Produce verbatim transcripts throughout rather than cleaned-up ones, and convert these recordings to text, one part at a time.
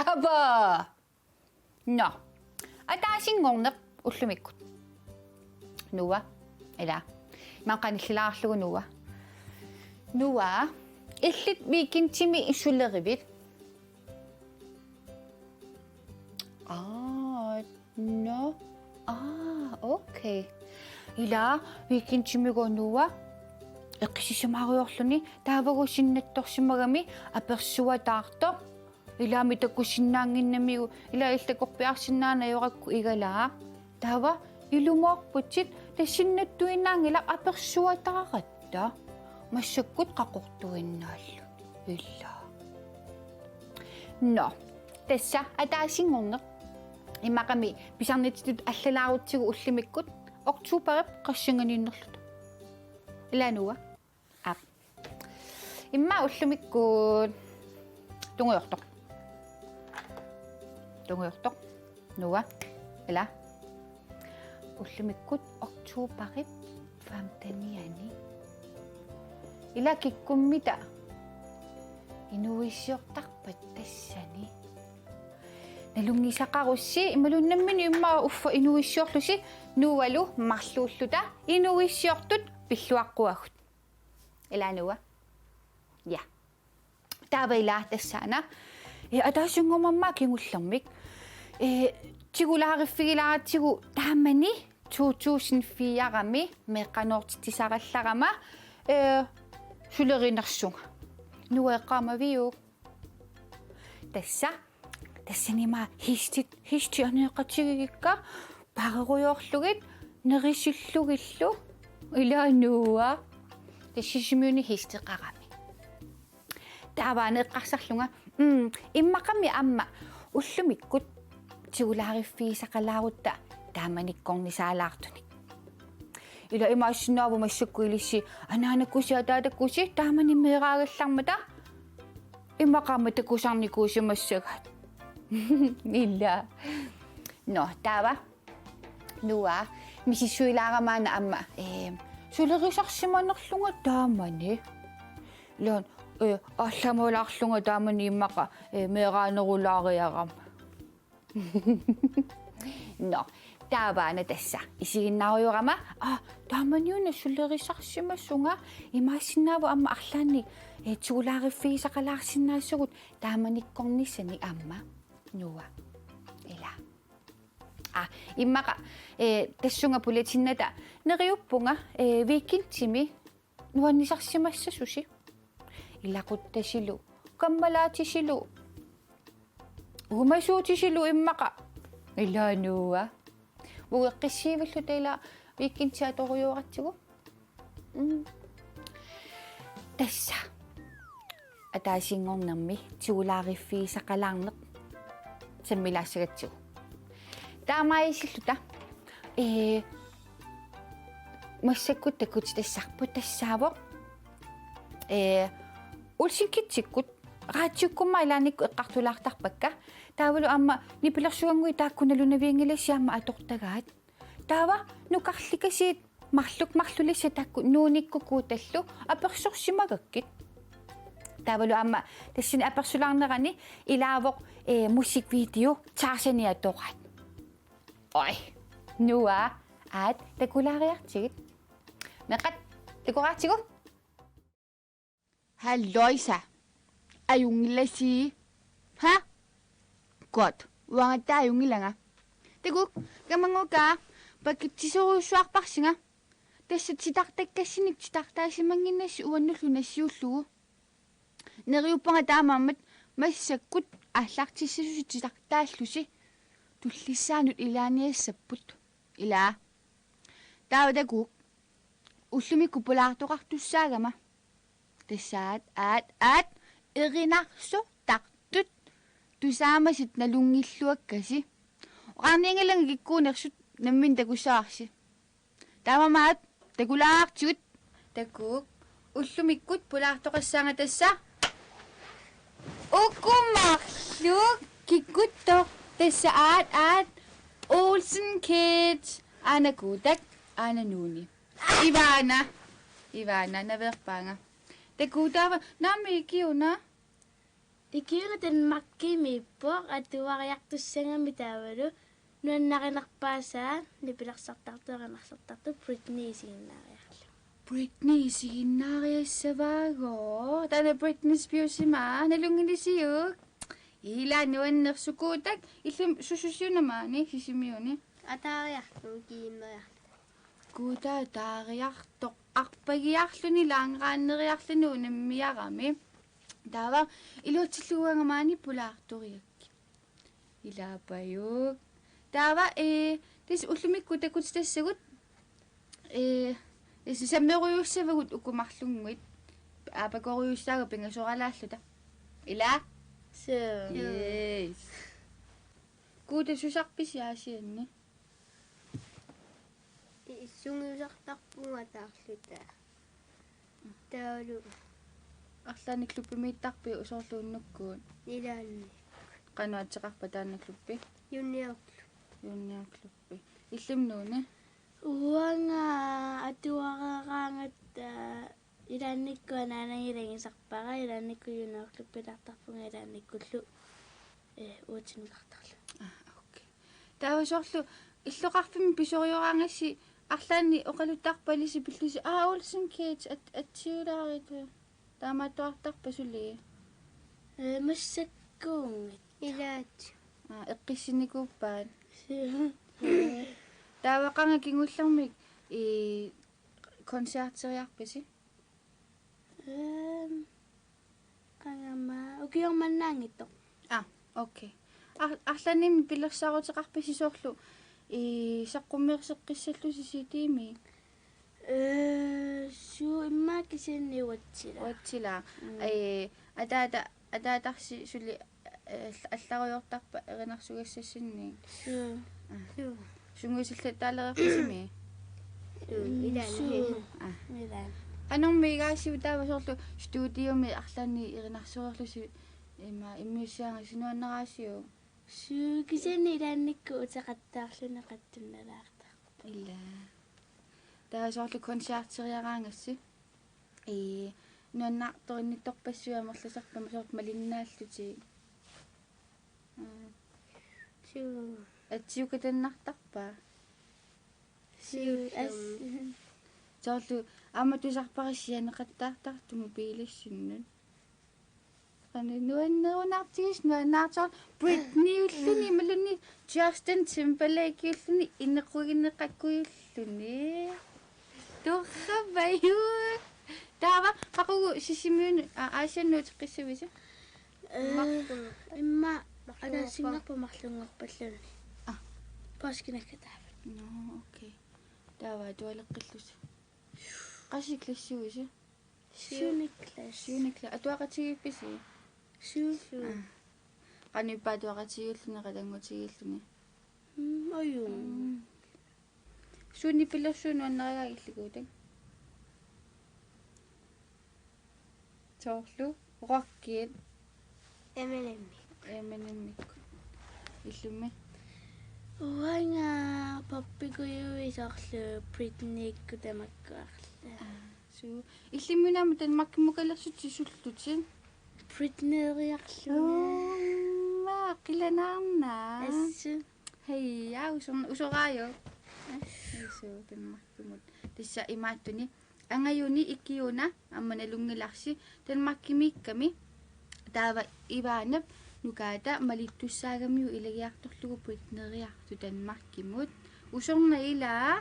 Aba! Nå. Ataasinngorneq ullumikkut. Noah. Ila. Ima qanillilaarlugu Noah. Noah. Illit weekendimi sulerivit? Aa, nå. Aa, okay. Ila weekendimi Noah. Eqqissisimarujoorluni. Taavagu sinnattorsimagami apersuataartoq. Ilaami takusinnaannginnamiuk, ila illit takorpiarsinnaaneq ajorakku igalaaq. Taava ilumoorputit, tassa sinnattuinnaanngilaq apersuataaratta. Massakkut qaqortuinnaalluni. Ila. Nå, tassa ataasinngorneq. Immaqami pisarnitsitut allalaarutsigu ullumikkut oktoberip qassinganiinnerluta. Ila Noah. Aap. Immaqa ullumikkut tungujortoq. Tungujortoq. Noah. Ila. Ullumikkut oktoberip femtenianni. Ila kikkummita inuuissiortarpat tassani? Nalunngisaqarussi imaluunniit nammineq immaqa uffa inuuissiorlusi Noahlu marluulluta inuuissiortut pilluaqquagut. Ila Noah. Ja. Taava ila tassaana. Eh, ataasinngormat kingullermik. Eh, tigulaariffigilaaratsigu taamani to tusind fire-mi meeqqanoortitsisarallarama, eh, sulerinersunga. Noah eqqaamaviuk? Tassa, tassaniima histit, histit aneeqatigigikka, parerujoorlugit, nerisillugillu, ila Noah. Tassa Sisimiuni histeqarami. Taava aana eqqarsarlunga, mm, immaqami aamma ullumikkut tigulaariffigisaqalaarutta taamanikkornisaalaartunik. Ila imaassinnaavoq massakkut ilissi anaanakkusi ataatakkusi taamani meeraagallarmata. Immaqa aamma takusarnikuusimassagaat. Ila. Nå, taava. Noah, misissuilaarama aana aamma, eh, sulerisarsimanerlunga taamani. Ila, eh, aallamoolaarlunga taamani immaqa, eh, meeraanerulaariarama. Nå, taava aana tassa isiginnaarujorama, aa, taamaniuna sulerisarsimasunga, imaassinnaavoq aamma arlaannik, eh, tigulaariffigisaqalaarsinnaasugut taamanikkornissani aamma. Noah. Ila. Aa, immaqa, eh, tassunga pulatinnata neriuppunga, eh, weekendimi nuannisarsimassasusi. Ilaquttasilu, kammalaatisilu, uumasuutisilu immaqa. Ila Noah. Ueqqissiivilluta ila weekendi atorujooratsigu. Mm. Tassa. Ataasinngornermi tigulaariffigisaqalaarneq. Sammilaassagatsigu. Taamaasilluta. Eh, massakkut takutitassarput tassaavoq. Eh, Olsen Kidsikkut, raatiukkut aamma ilaannikkut eqqartulaartarpakka. Taavalu aamma nipilersugannguit taakku nalunavianngilassi aamma atortagaat. Taava nukarlikasiit marluk marlulissi taakku nuunikkut kuutallu apersorsimagakkit. Taavalu aamma tassani apersulaarnerani ilaavoq, eh, musikvideo Tarzani atoraat. Oj. Noah, aat takulaariartigit. Meeqqat, takoraartigu. Halloisa. Ajunngilasi? Ha? Godt. Uangattaaq ajunngilanga. Takuuk, kamannguakkut pakkitsisorujussuarparsinga. Tassa titartakkassinnik titartaasimannginnassi uannullu nassiullugu. Neriuppanga taamaammat massakkut aallartissasusi titartaallusi tullissaanut ilaaniassapput. Ila. Taava takuuk. Ullumikkut pulaartoqartussaagama. Tassa aat, aat, aat, erinarsortartut tusaamasat nalunngilluakkasi. Oqarnianngilanga kikkuunersut nammineq takussavarsi. Taamaammat takulaartut. Takuuk. Ullumikkut pulaartoqassaanga tassa. Uku marluk kikkuttoq tassa aat aat Olsen Kids. Aana Kuutak, aana Nuuni. Ivana. Ivana, naveerpaanga. Takuuk taava, naamik ikiuna? Ikiuna Danmarkimiippoq, atuariartussagami taavalu nuannarinerpaasaa nipilersartartut erinarsortartut Britney isiginnaariarlugu. Britney isiginnaariassavaagooq. Taanna Britney Spears ima, nalunngilarsiuk? Ila nuannersoq. Kuutak, illit sususiuna maani, Sisimiuni? Ataariarlugu kiimmeriarlugu. Kuutak ataariartoq, arpagiarluni langrenneriarluni unammiarami. Taava iluatsillugu uanga maani pulaartoriakkit. Ilaapajuk. Taava, ee, tassa ullumikkut takutissagut, ee, tassa sammerujussuussavagut uku marlunnguit. Aapakorujussuussagut pingasoralaalluta. Ila? Suu. Yes. Kuutak, susarpisi Aasianni? Sungiusartarpunga ataarluta. Taavalu arlaannik klubbimiittarpit soorlu unnukkut? Ilaanni. Qanoq ateqarpa taanna klubbi? Junior Club. Junior Clubbi. Illimmi Nuuni? Uanga atuareeraangatta ilaannikkut anaanaga ilagisarpara, ilaannikkut Junior Clubbilaartarpunga, ilaannikkullu, eh, uatsinulaartarlunga. Ah, okay. Taava soorlu illoqarfimmi pisorioraangassi arlaannik oqaluttarpa ilissi pillusi: Aa, Olsen Kids, at-, atsiulaarit. Taamaattuartarpa suli? Ee, massakkuunngitsoq. Ilaat. Aa, eqqissinnikuuppaat. Suu. Taava qanga kingullermik i koncerteriarpisi? Ehm, qanga aamma ukioq manna anngitsoq. Ah, okay. Ar-, arlaannik pilersaaruteqarpisi soorlu i saqqummerseqqissallusi C D-mi? Ee, suu, immaqa kisianni uatsilaaq. Uatsilaaq. Mm. Ee, ataata, ataatarsi suli, ee, all-, allarujoortarpa erinarsugassassinnik. Suu. Aa. Suu. Sungiusallattaalereerpasimi? Suu, mm, ilaanni. Suu. Aa. Ilaanni. Qanormi igaasiuk taava soorlu studiomi arlaannik erinarsoreerlusi ima immiussigaangassi, nuannaraasiuk? Suu, kisianni ilaannikkut uteqattaarluni qatsunnalaartarpoq. Ila. Taava soorlu koncerteriaraangassi, ee, nuannaartorniittorpassuit amerlasarput aamma soorlu malinnaallutik? Aa. Suu. Atsiukatannartarpa? Suu, as-. Soorlu aamma tusarpara sianeqattaartartut mobiilissinnut. Qanoq nuannerunartigisoq, nuannaartoq. Britneyulluni imaluunniit Justin Timberlakeulluunniit inequgineqakkujulluunniit. Torrappajuk. Taava qaqugu Sisimiunut, aa, Aasiannut uteqqissavisi? Ee, marlunngorpat. Immaqa marlunngorpat. Ataasinngorpat marlunngorpalluunniit. Aa. Poorskip naggataavoq. Nå, okay. Taava atualeqqillusi. Qassit klassivisi? Syvende klasse. Syvende klasse. Atuaqatigiippisi? Syv. Syv. Aa. Qanoq ippa atuaqatigiilluni, qatanngutigiilluni? Mm, ajuu. Mm. Suut nipilersuut nuannarigaagut illit, Kuutak? Soorlu rockit. Eminem. Eminem. Illimmi? Uanga poppikujuit soorlu Britneykut tamakku arlaat. Aa, suu. Illimmi una aamma Danmarkimukalersutit sullutit? Britneyriarlunga. Uumma, qilanaarnaq. Assut. Hej, ja, usorn-, usoraajuk. Assut, Danmarkimut. Tassa imaattunik. Angajuni ikiuna aamma nalunngilarsi Danmarkimiikkami. Taava Ivanap nukaata malittussaagamiuk ilagiartorlugu Britneyriartoq Danmarkimut. Usornaq ilaa.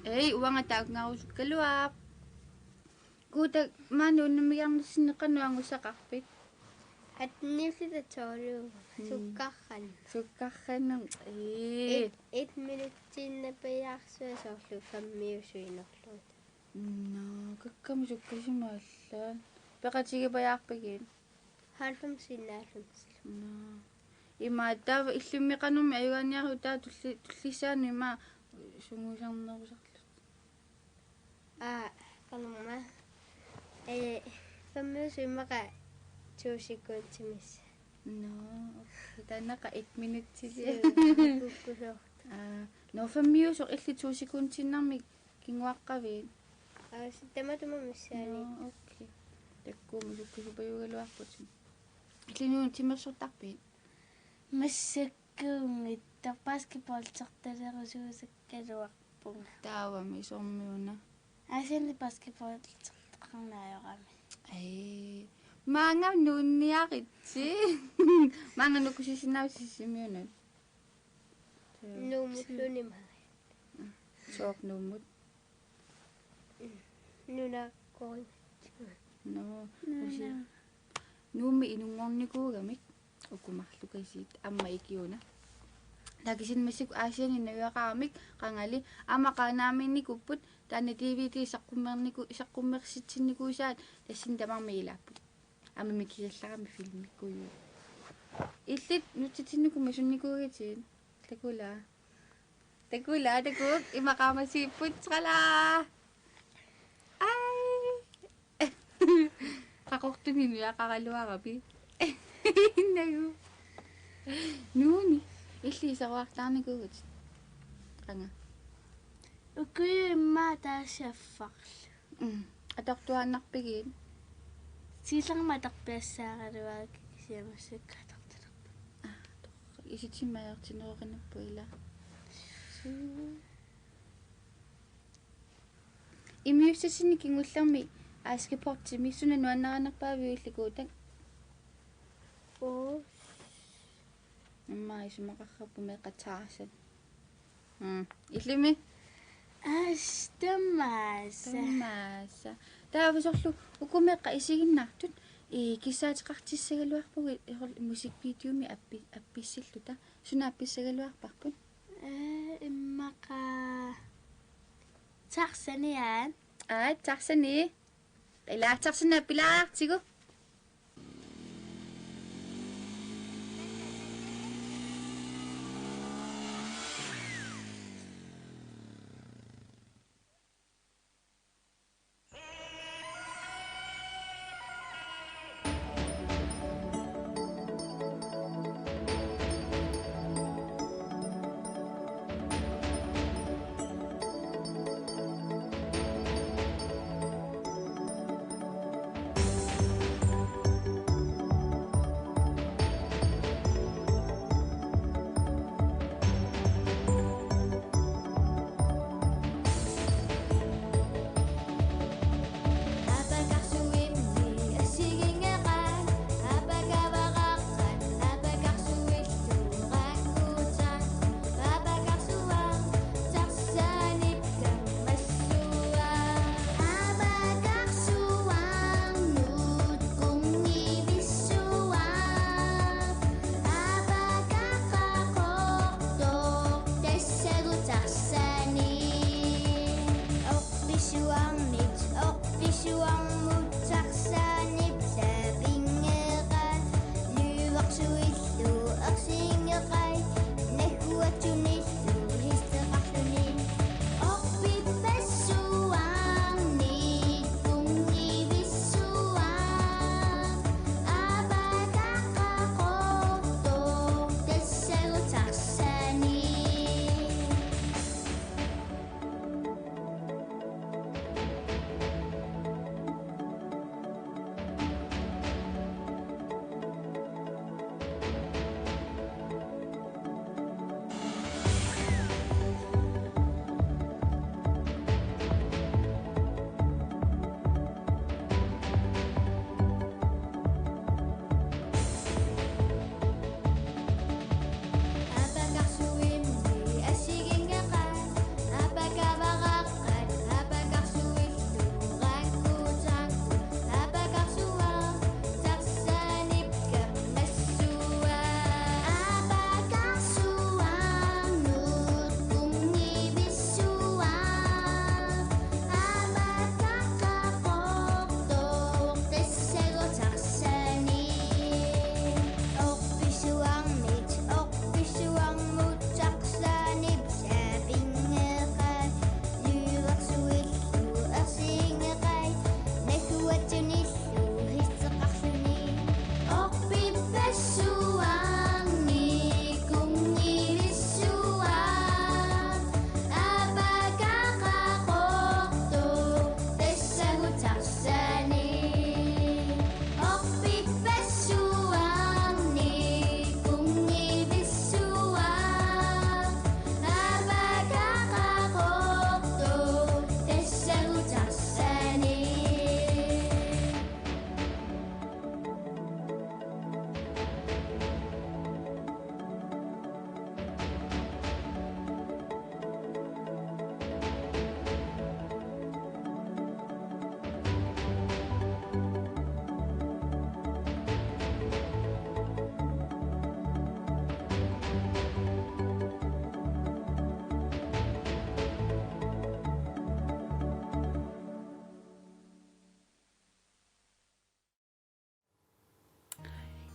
Ei, uanga taakkunarusukkaluarpoq. Kuutak, maani unammigiarnissinni qanoq angusaqarpit? Attenniulluta tolv. Mm. Sukkarannut. Sukkarannut. Ee. Et, et minutsiinnapajaarsuaq soorlu femmiusuinerlugu. Nå, kakkami sukkasima allaat. Peqatigipajaarpigit? Halvfemsinnaallutik. Nå. Ima taava illimmi qanormi ajugaaniaruk taava tulli-, tullissaanut ima sungiusarnerusarlutit? Aa, qanumma. Ee, femmiusoq immaqa to sekundit missaat. Nå, okay. Taannaqa et minutsi. Kukkusoq. Aa, nå, femmiusoq illit to sekundiinnarmik kinguaqqavit? Aa, si-, tamatuma missaani. Nå, okay. Takuuk, musukkusupajuugaluarputit. Illit Nuummi timersortarpit? Massakkuunngitsoq, basketballsertalerusuusakkaluarpunga. Taavami, soormi una? Aasianni basketballsertaqarneq ajorami. Ee, maanga nuunniaritsi. Maanga nukkusissinnaavutit Sisimiunut? Nuummulluunniit maanga. Sooq Nuummut? Nunaqarfimmi. Nå, Nuuna. Usi-, Nuummi inunngornikuugamik uku marluk kisiat aamma ikiuna. Taava kisianni massakkut Aasianni najugaqaramik qangali aamma Qaanaamiinnikuupput, taanna D V D saqqummerniku-, saqqummersitsinnikuusaat tassani tamarmik ilaapput. Aamma mikisallaramik filmikkujuit. Illit nutsatsinnut misunnikuugatit? Takuuk. Takuuk, takuuk, ima qaamasuupput, tralaa. Ai. Qaqortunik nuiaqaraluarabi. Nagu. Nuuni, illit iseruartaarnikuugatit? Qanga. Ukui immaqa taasaffarlu. Mm. Atortuaannarpigit? Silarma atorpiassaaraluarpara kisianni massakkut atortarpara. Aa, torrak. Isitsimmi ajortinneqarnerput ilaa. Suu. Immiussassinni kingullermi Askepotimi suna nuannarinerpaaviuk, illit Kuutak? Oo. Immaqa isumaqarpoq meeqqat Tarzan. Mm. Illimi? Aas, tamaasa. Tamaasa. Taava soorlu uku meeqqat isiginnaartut, ee, kissaateqartissagaluarpugut, ee, soorlu musikvideomi appi-, appissilluta. Suna appissagaluarparput? Ee, immaqa Tarzaniaat. Aa, Tarzani. Ilaa, Tarzani appilaartigu.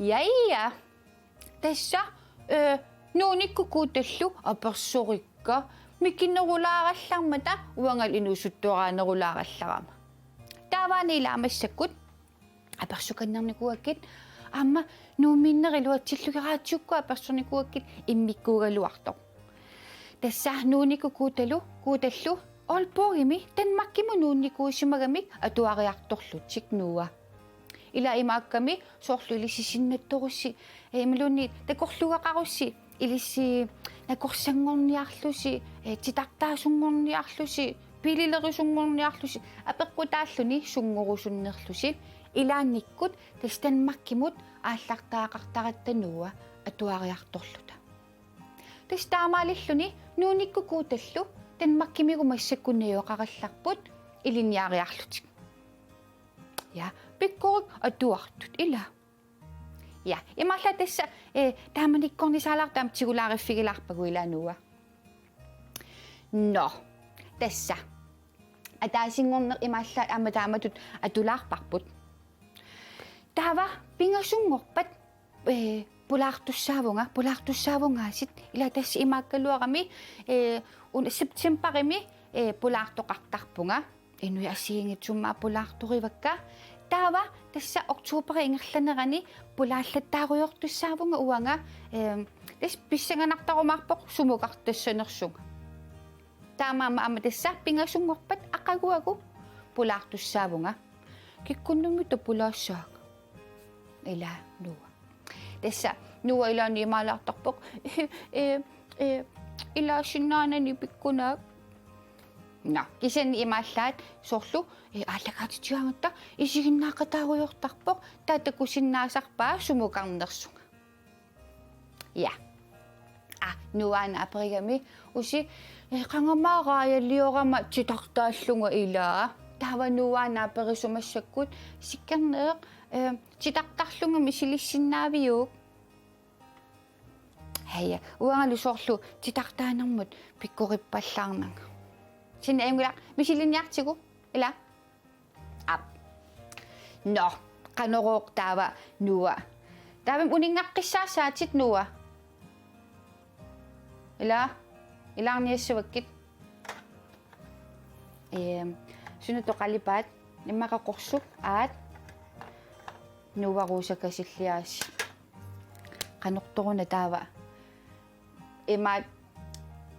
Ja, ja. Tassa, eh, Nuunikkut Kuutallu apersorikka mikinerulaarallarmata uangalu inuusuttuaraanerulaarallarama. Taavaana ilaa massakkut apersukannernikuugakkit, aamma Nuummiinneri iluatsillugu raatiukkut apersornikuugakkit immikkuugaluartoq. Tassa Nuunikkut Kuutalu, Kuutallu Aalborgimi Danmarkimut nuunnikuusimagamik atuariartorlutik, Noah. Ila imaakkami soorlu ilissi sinnattorussi, eh, imaluunniit takorluugaqarussi, ilissi nakorsanngorniarlusi, eh, titartaasunngorniarlusi, biililerisunngorniarlusi, apeqqutaalluni sunngorusunnerlusi, ilaannikkut tassa Danmarkimut aallartaaqartaratta, Noah, atuariartorluta. Tassa taamaalilluni Nuunikkut Kuutallu Danmarkimigut massakkut najugaqarallarput ilinniariarlutik. Ja, pikkorik atuartut, ila. Ja, imaallaat tassa, eh, taamanikkornisaalaartut aamma tigulaariffigilaarpagut, ila, Noah. Nå, tassa. Ataasinngorneq imaallaat aamma taamatut atulaarparput. Taava pingasunngorpat, eh, pulaartussaavunga, pulaartussaavungaasiit, ila, tassa imaakkaluarami, eh, una septembarimi, eh, pulaartoqartarpunga. Inuit assigiinngitsut aamma pulaartorivakka. Taava tassa oktoberip ingerlanerani pulaallattaarujoortussaavunga uanga, eh, tassa pissanganartarumaarpoq sumukartassanersunga. Taamaammat aamma tassa pingasunngorpat aqaguagu pulaartussaavunga. Kikkunnummi taava pulaassaanga? Ila, Noah. Tassa Noah ilaanni imaalaartarpoq: Eh, eh, ilaasinnaanani pikkunaak. Nå, kisianni imaallaat soorlu, eh, aallakaatitigaangatta isiginnaaqataarujoortarpoq, taava takusinnaasarpaa sumukarnersunga. Ja. Ah, Noah naaperigami: Usi, eh, qangami raajaliorama titartaallunga, ila. Taava Noah naaperisimassakkut: Sikkerneq, eh, titartarlunga misilissinnaaviuk? Haja, uangalu soorlu titartaanermut pikkorippallaarnanga. Sinna ajunngilaq, misilinniartigu, ila? Aap. Nå, qanorooq taava, Noah? Taavami uninngaqqissaassaatit, Noah? Ila, ilaarniassavakkit. Ehm, sunatut qalipaat, immaqa qorsuk, aat, Noah, Rosa Kasilliaasi. Qanortoruna taava? Imaat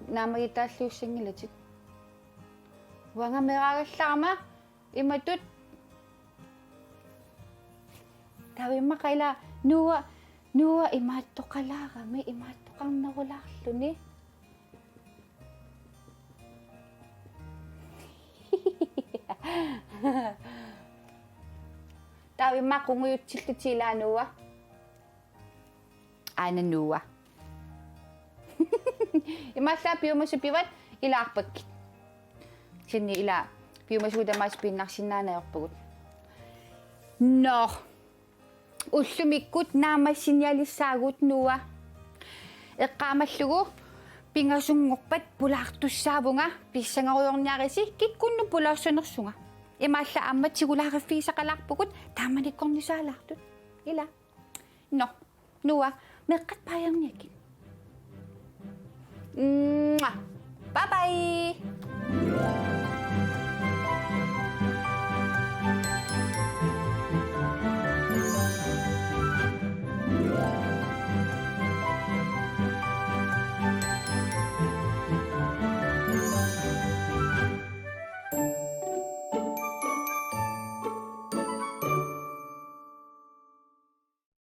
naammagitaalliussanngilatit. Uanga meeraagallarama imatut. Taava immaqa ila, Noah, Noah imaattoqalaarami, imaattoqarnerulaarluni. Taava immaqa qungujutsillutit, ila, Noah. Aana, Noah. Imaallaat piumasut pivat, ilaarpakkit. Kisianni ila piumasut tamaasa piinnarsinnaanngorpagut. Nå. Ullumikkut naammassinialissaagut, Noah. Eqqaamallugu pingasunngorpat pulaartussaavunga, pissangarujoorniarisi kikkunnut pulaassanersunga. Imaallaat aamma tigulaariffigisaqalaarpugut taamanikkornisaalaartut. Ila. Nå, Noah, meeqqat baajerniakkit. Mwah. Bye bye.